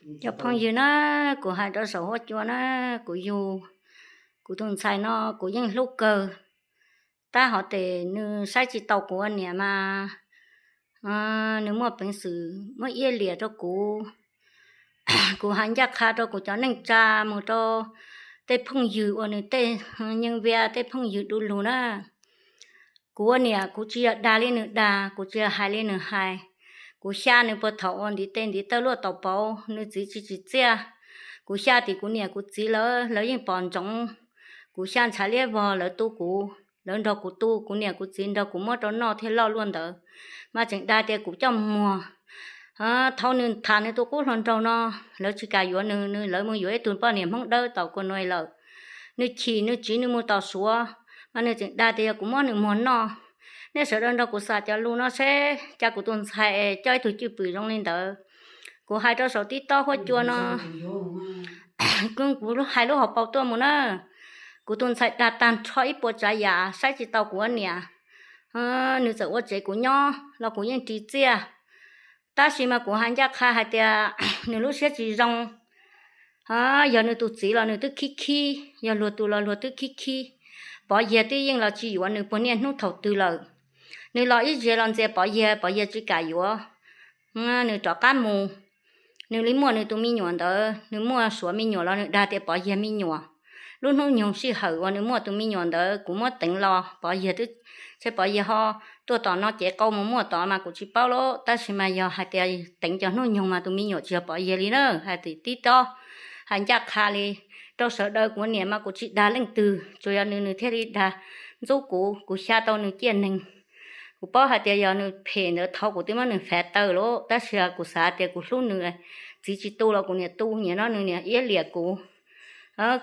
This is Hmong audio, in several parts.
Cov phooj ywg na, kuv hais rau saum huab cua na, kuv yug kuv tus ntxhais no kuv yeej hlub kawg. Tab hov tes nws saib tsis tau kuv ua niam mas nws muaj peev xwm muab iab liam rau kuv. Kuv hais ncaj qha rau kuv cov neej tsa mus rau tej phooj ywg uas nws tej nyeej vias tej phooj ywg du lug na. Kuv ua niam kuv tsis yog dag li nws dag, kuv tsis yog hais li nws hais. Kuv xya nws puag thaum uas ntiv tes ntiv taw luaj tau pauv, nws txiv tsis tsim txiaj. Kuv xya tim kuv niam kuv txiv lawv, lawv yeej pom ntsoov. Kuv xya ntshav liab vog lawv tu kuv, lawv nrog kuv tu, kuv niam kuv txiv nrog kuv muab rau noj thiaj loj luaj ntawd. Mas tseem dag tias kuv coj muag. Thaum nws tham nws tus qub hluas nraug no, lawv tsis kam yuav nws, nws lawv mus yuav ib tug poj niam Hmoob dawb tau kua nuav lawm. Nws chim nws tsiv nws mus tau Suav, mas nws tseem dag tias yog kuv muab nws muag noj. Nej sawv daws nrog kuv xam cov lus no seb cas kuv tus ntxhais es coj ib tug cwj pwm zoo li ntawd. Kuv hais rau saum tib tob huab cua no, kuv hais lub hauv paus tuaj mus na. Kuv tus ntxhais dag tag nrho ib puas tsav yam, saib tsis tau kuv ua niam. Nws txawm ua tsev kuv nyob los kuv yeej ris txiaj. Tab sis mas kuv hais ncaj qha hais tias nws lub siab tsis zoo. Yog nws tus txiv los nws twb khib khib, yog luag tus los luag twb khib khib. Pov Yiag twb yeej los tsis yuav nws puag niaj hnub thaum twg lawm. Nws los ib zaug los ntxias Pov Yiag, Pov Yiag tsis kam yuav. Nws rov qab mus, nws li muaj nws tus me nyuam ntawd, nws muaj Suav me nyuam los nws dag tias Pov Yiag me nyuam. Lub hnub nyoog sij hawm uas nws muaj tus me nyuam ntawd kuv muab teev los Pov Yiag twb, ntshe Pov Yiag ho tuaj tom no cev qau mus muaj tod mas kuv tsis paub lauj, tab sis mas yog hais tias teev cov hnub nyoog mas tus me nyuam tsis yog Pov Yiag li na, hais tias tib tob, hais ncaj qha li rau sawv daws, kuv niam mas kuv tsis dag leej twg, tsuas yog nws nws thiaj li dag ntxub kuv, kuv xya tau nws ciaj neeg. Kuv paub hais tias yog nws phem ntawd thaum kuv twb muab nws fav taw lauj, tab sis kuv xav tias kuv hlub nws, txiv tsis tu los kuv niam tu, nim no nws niam iab liam kuv.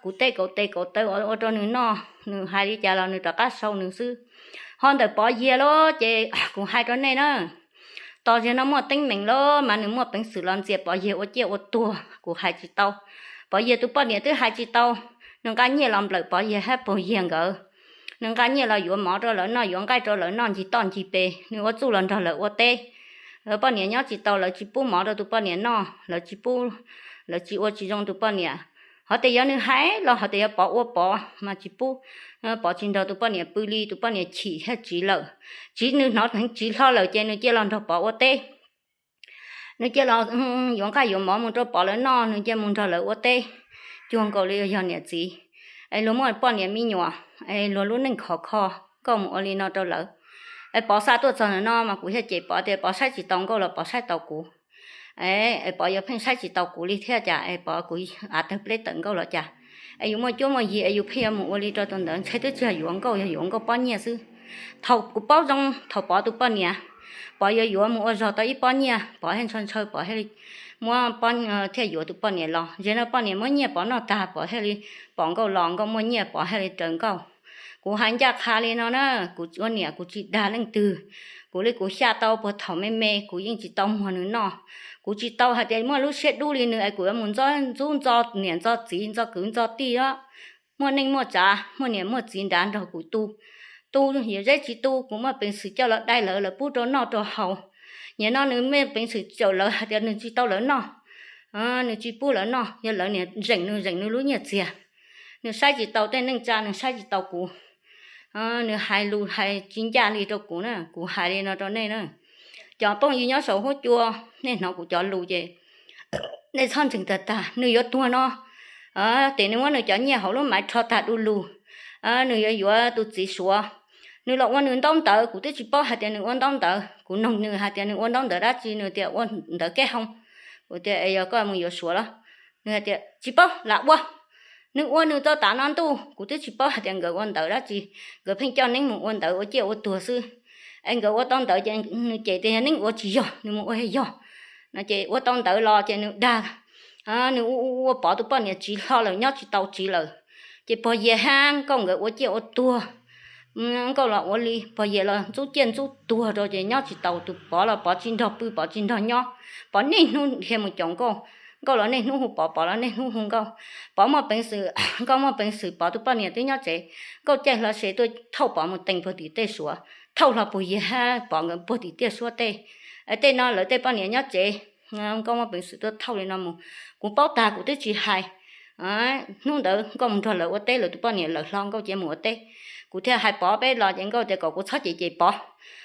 Kuv tej kaum tes kaum taw ua rau nws noj, nws hais li cas los nws rov qab sau nws xwb. Ho ntawm Pov Yiag lauj ces kuv hais rau nej na, tos zaum no muaj teeb meem los mas nws muaj peev xwm los ntxias Pov Yiag ua ciaj ua tuag, kuv hais tsis tau. Pov Yiag tus poj niam twb hais tsis tau, nws nqa nyiaj los nplawm Pov Yiag hab Pov Yiag nkawd. Nws nqa nyiaj los yuav mov rau lawv noj, yuav nqaij rau lawv noj ncig toj ncig pes, nws ua txuj los nrog lawv ua teb. Lawv poj niam nyob tsis tau, lawv tsis pub mov rau tus poj niam noj, lawv tsis pub, lawv tsis ua tsis zoo tus poj niam. Hov tias yog nws hais los hov tias yog Pov ua Pov mas tsis pub, Pov tsis nrog tus poj niam pw li, tus poj niam chim thiaj tsiv lawm. Tsiv nws hnov heev tsiv hlo lawm ces nws cia los nrog Pov ua teb. Nws cia los yuav nqaij yuav mov mus rau Pov lawv noj, nws cia mus nrog lawv ua teb, cuag nkaus li yog niam txiv. Es luag muaj poj niam me nyuam, es luag lub neej khov kho, Nkauj mus ua li no rau lawv. Es Pov xa tuaj txog ntawm no mas kuv thiaj cem Pov tias Pov saib tsis tau Nkauj los Pov saib tau kuv. Es Pov yuav pheej saib tsis tau kuv li thiab cas es Pov kuv av tawg pleb tawm Nkauj los cas. Es yus muaj cuab muaj yig es yus pheej yuav mus ua li rau tus ntawd, ntshe twb tsis yog yuav Nkauj, yog yuav Nkauj poj nyiaj xwb. Thaum kuv paub zoo thaum Pov tus poj niam, Pov yuav yuav mus ua zog tau ib pob nyiaj, Pov thiaj ntshaw ntshaw Pov thiaj li muab, thiaj yuav tus poj niam los. Zaum no poj niam muab nyiaj Pov noj tag Pov thiaj li pom Nkauj los, Nkauj muaj nyiaj Pov thiaj li raws Nkauj. Kuv hais ncaj qha li no na, kuv ua niam kuv tsis dag leej twg. Kuv li kuv xya tau puag thaum me me kuv yeej tsis tau muag nws noj. Kuv tsis tau hais tias muaj lub siab dub li nws es kuv yuav mus ntxub ntxo niam ntxo txiv ntxo kwv ntxo tij os. Muaj neej muaj tsav, muaj niam muaj txiv nrad nrog kuv tu. Tu yam zeb tsis tu, kuv muaj peev xwm coj los dai lawv, lawv pub rau noj rau haus. Nim no nws muaj peev xwm caum lawv hais tias nws tsis tau lawv noj, nws tsis pub lawv noj, yog lawv niam zeem nws zeem nws lub nyiaj txiag. Nws saib tsis tau tej neej tsa, nws saib tsis tau kuv. Nws hais lus hais tsis ncaj li rau kuv na, kuv hais li no rau nej na. Cov phooj ywg nyob saum huab cua, nej hnov kuv cov lus ces nej txhob ntseeg tag tag, nws yuav tuag no. Ces nws muab nws cov nyiaj hauv lub maiv rho tag du lug, nws yuav yuav tus txiv Suav. Nws los ua nws ntaub ntawv, kuv twb tsis paub hais tias nws ua ntaub ntawv. Kuv noog nws hais tias nws ua ntaub ntawv dab tsi, nws tias ua ntawv keb hoo. Kuv tias es yog koj mus yuav Suav los? Nws hais tias tsis paub lam ua. Nws ua nws tau tav no ntuj, kuv twb tsis paub hais tias nkawd ua ntawv dab tsi. Nkawd pheej coj neeb mus ua ntawv ua ciaj ua tuag xwb. Es nkawd ua tau ntawv ces nws cem tias yog neeb ua tsis yog, nws mus ua yog. No ces ua tau ntawv los ces nws dag, nws ua ua ua Pov tus poj niam tsiv hlo lawm, nyob tsis tau tsiv lawm. Ces Pog Yias hab Nkauj nkawd ua ciaj ua tuag. Nkauj los ua li, Pog Yias los ntxub ciaj ntxub tuag rau ces nyob tsis tau, tus Pov los Pov tsis nrog pw, Pov tsis nrog nyob. Pov niaj hnub dhia mus caum Nkauj, Nkauj los niaj hnub hu Pov, Pov los niaj hnub hu Nkauj. Pov muaj peev xwm, Nkauj muaj peev xwm, Pov tus poj niam twb nyob tsev. Nkauj caij hlo se tuaj thauj Pov mus teem puag tim tej Suav, thauj hlo Pog Yias hab Pov nkawd puag tim tiaj suab tej. Tej no lawv tej poj niam nyob tsev, Nkauj muaj peev xwm tuaj thauj li no mus. Kuv paub tag kuv twb tsis hais. Hnub ntawd Nkauj mus nrog lawv ua teb, lawv tus poj niam lawm hlo Nkauj cia mus ua teb. Kuv thiaj hais Pov peb los ces Nkauj tias kom kuv txhob cem cem Pov.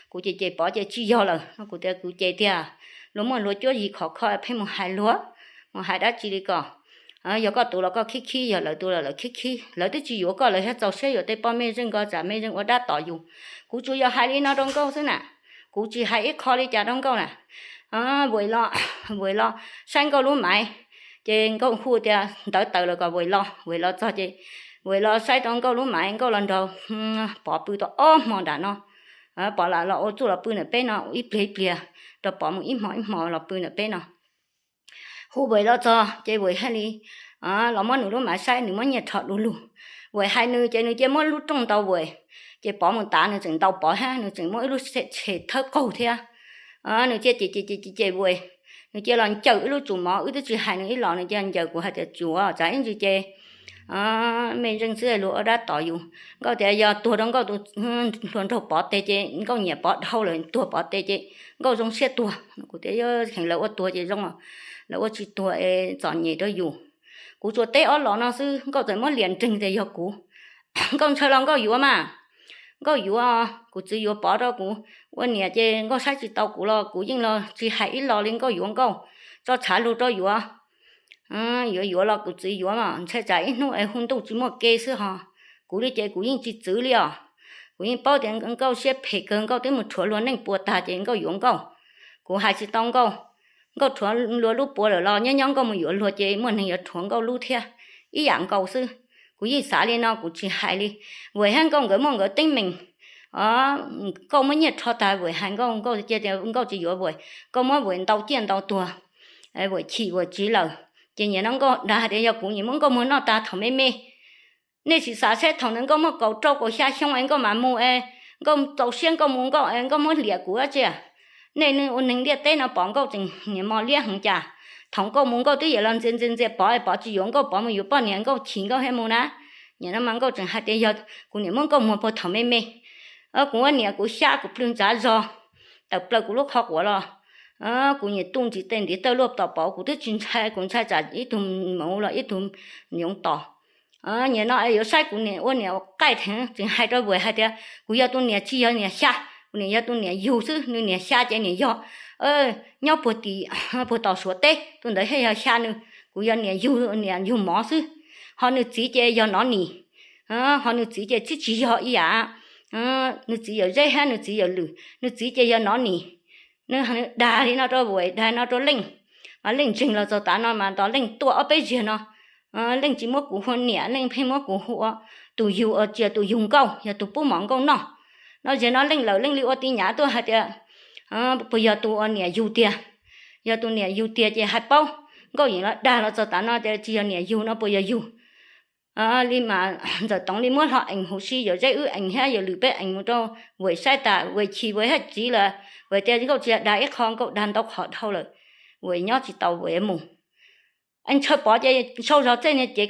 Kuv cem cem Pov ces tsis yog lawm no, kuv tias kuv cem tiag, luag muaj luag cuab yig khov kho pheej mus hais luag, mus hais dab tsi li ko. Yog koj tus los koj khib khib, yog lawv tus los lawv khib khib. Lawv twb tsis yuav koj, lawv thiaj txaus siab yuav tej poj mej zeej ko tsam mej zeej ua dab tom yus. Kuv tsuas yog hais li no rau Nkauj xwb na, kuv tsis hais ib qho li cas rau Nkauj na. Vaim los, Vaim los saib Nkauj lub maiv, ces Nkauj hu tias ntawv tawm lawm kom Vaim los. Vaim los txog ces Vaim los saib rau Nkauj lub maiv, Nkauj los nrog Pov pw tau ob hmo nram no. Pov lam los ua txuj los pw ntawm peb no ib pliag ib pliag, rau Pov mus ib hmo ib hmo los pw ntawm peb no. Hu Vaim los txog ces Vaim thiaj li los muab nws lub maiv saib, nws muab nyiaj rho du lug. Vaim hais nws ces nws cia muab lub rooj ntaus Vaim, ces Pov mus tav nws tseem ntaus Pov thiab, nws tseem muab ib lub tshem thawb qaug thiab. Nws cia ces ces ces ces Vaim, nws cia los ncaws ib lub tsum mov, wb twb tsis hais nws ib los, nws cia ncaws kuv hais tias tsuav tsam ib ntsis ces mej zeej xwb luag ua dab tom yus. Nkauj tias yog tuag rau Nkauj tus hluas nraug Pov tes ces Nkauj nyiam Pov dhau lawm, tuag Pov tes ces Nkauj zoo siab tuag. Kuv tias yog kheev lawv ua tuag ces zoo, lawv ua tsis tuag es txom nyem rau yus. Kuv tsuas teb ob los no xwb, Nkauj txawm muab liam nreeg tias yog kuv. Nkauj ntshaw los Nkauj yuav mas. Nkauj yuav, kuv txiv yuav Pov rau kuv ua niam ces Nkauj saib tsis tau kuv los kuv yeej los tsis hais ib los li, Nkauj yuav Nkauj, tso tshav lug rau yuav. Yuav yuav los kuv txiv yuav mas, ntshai tsam ib hnub es hu ntuj tsis muaj ke xwb ho. Kuv li ces kuv yeej tsis txwv li os. Kuv yeej paub tias Nkauj siab phem kawg, Nkauj twb mus rhuav luag neej puas tag ces Nkauj yuav Nkauj. Kuv hais tsis tau Nkauj, Nkauj rhuav luag lub puas lawm los nyob nyob Nkauj mus yuav luag ces muaj neeg yuav rhuav Nkauj lub thiab, ib yam nkaus xwb. Kuv yeej xav li no kuv tsis hais li. Vaim thiab Nkauj nkawd muaj nkawd teeb meem. Nkauj muab nyiaj rho tas Vaim hais Nkauj, Nkauj cia tias Nkauj tsis yuav Vaim, Nkauj muab Vaim ntaus ciaj ntaus tuag. Vaim chim Vaim tsiv lawm. Ces nim no Nkauj dag hais tias yog kuv niam muab Nkauj muag noj tas thaum me me. Nej sim xav seb thaum ntawd Nkauj muaj kaum rau kaum xya xyoo es Nkauj mam mus es Nkauj txaus siab Nkauj mus Nkauj es Nkauj muab liam kuv dab tsi? Nej ua neeg ntiaj teb no pom Nkauj tseem niam mos liab heev cas? Thaum Nkauj mus Nkauj twb yam los ntxias ntxias ntxias Pov es Pov tsis yuav Nkauj, Pov mus yuav poj niam, Nkauj chim Nkauj thiaj mus na. Nim no mas Nkauj tseem hais tias yog kuv niam muab Nkauj muag puag thaum me me. Kuv ua niam kuv xyab kuv plw ntsav zog, tawm plaws kuv lub qhov quav los, kuv niam tu ntsis tes ntiv tawj luaj tom Pov, kuv twb tsis ntshai, kuv ntshai tsam ib tug maum los ib tug yoov tos. Nim no yuav saib kuv niam ua niam qaij theev, tseem hais rau Vaim hais tias kuv yog tus niam tsis yog niam xya, kuv niam yog tus niam yug xwb, nws niam xya ces niam yog nyob puag tim, puag tom Suav teb, tus ntawd thiaj yog xya nws. Kuv yog niam yug, niam yug mov xwb. Ho nws txiv ces yog nov nis, ho nws txiv ces twb tsis yog ib yam. Nws txiv yawm zeb thiab nws txiv yawm lwm, nws txiv ces yog nov nis. Nws dag li no rau Vaim, dag no rau Leej, mas Leej ntseeg los txog tav no mas tos Leej tuaj ob peb zaug no, Leej tsis muab kuv hu ua niam, Leej pheej muab kuv hu ua tus yug, ua cia tus yug Nkauj, yog tus pub mov Nkauj noj. No zaum no Leej lawm Leej li ua tij nyav tuaj hais tias puas yog tus ua niam yug tiag. Yog tus niam yug tiag ces hais paub. Nkauj yeej los dag los txog tav no tias tsis yog niam yug no puas yog yug. Li mas Ntxawm Toov li muab hlo ees huv si, yawm zeb wb ees thiab yawm lwm peb ees mus rau Vaim saib tas Vaim chim Vaim thiaj tsiv lawm. Vaim tias Nkauj tsis yog dag ib qho, Nkauj dag ntau qhov dhau lawm. Vaim nyob tsis tau Vaim mus. Es ntshaw Pov ces sau zog txij niag cev,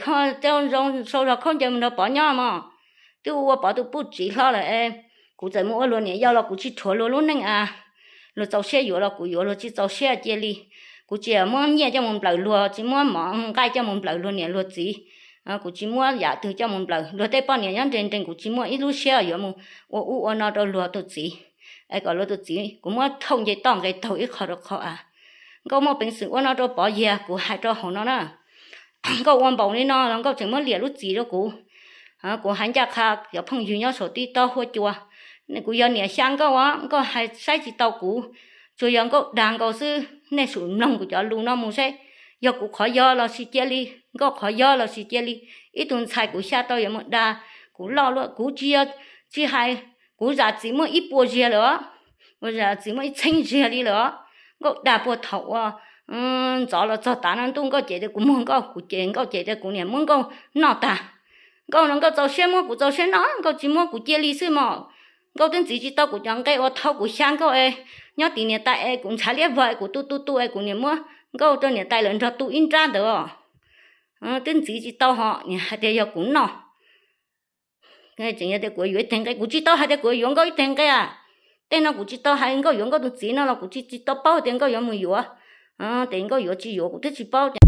sau zog khaub ncaws mus nrog Pov nyob mog. Twb ua Pov tus puj tsiv hlo lawm es kuv txawm mus ua luag niam yau los kuv tsis rhuav luag lub neej a. Luag txaus siab yuav los kuv yuav, luag tsis txaus siab cia li. Kuv tsis muab nyiaj coj mus nplawm luag, tsis muab mov nqaij coj mus nplawm luag niam luag txiv. Kuv tsis muab yam twg coj mus nplawm luag tej poj niam nyob nres nres, kuv tsis muaj ib lub siab yuav mus ua ub ua no rau luag tus txiv. Es kom luag tus txiv kuv muab thauj nce toj nqe taug ib qho rau qho a. Nkauj muaj peev xwm ua no rau Pov Yag, kuv hais rau hauv no na. Nkauj ua npaum li no los Nkauj tseem muab liam lub txim rau kuv. Kuv hais ncaj qha cov phooj ywg nyob saum TikTok huab cua, kuv yog niam xya Nkauj os, Nkauj hais saib tsis tau kuv, tsuas yog Nkauj dag nkaus xwb. Nej sim mloog kuv cov lus no mus seb, yog kuv qhov yog los sis cia li, Nkauj qhov yog los sis cia li. Ib tug ntxhais kuv xya tau yuav mus dag kuv loj luaj, kuv tsis yog, tsis hais, kuv zam txim muaj ib puas ziag lawm os, kuv zam txim muaj ib txheeb ziag li lawm os. Nkauj dag puag thaum uas ntxov los txog tav no ntuj, Nkauj cem tias kuv muag Nkauj, kuv cem Nkauj cem tias kuv niam muab Nkauj noj tag. Nkauj no Nkauj txaus siab muab kuv txaus siab noj, Nkauj tsis muab kuv cia li xwb mog. Nkauj twb ntxiv tsis tau kuv cov nqe uas thaum kuv xya Nkauj es nyob tim niam tais es kuv ntshav liab vog es kuv tu tu tu es kuv niam muab Nkauj rau niam tais lawv nrog tu ib nrab ntawd os. Twb ntxiv tsis tau ho niam hais tias yog kuv noj. Tseem yog tias kuv yuav ib teg nqe, kuv tsis tau hais tias kuv yuav Nkauj ib teg nqe a. Tej no kuv tsis tau hais Nkauj yuav Nkauj tus txiv no los kuv tsis, tsis tau paub tias Nkauj yuav mus yuav. Tes nkauj yuav tsis yuav kuv twb tsis paub.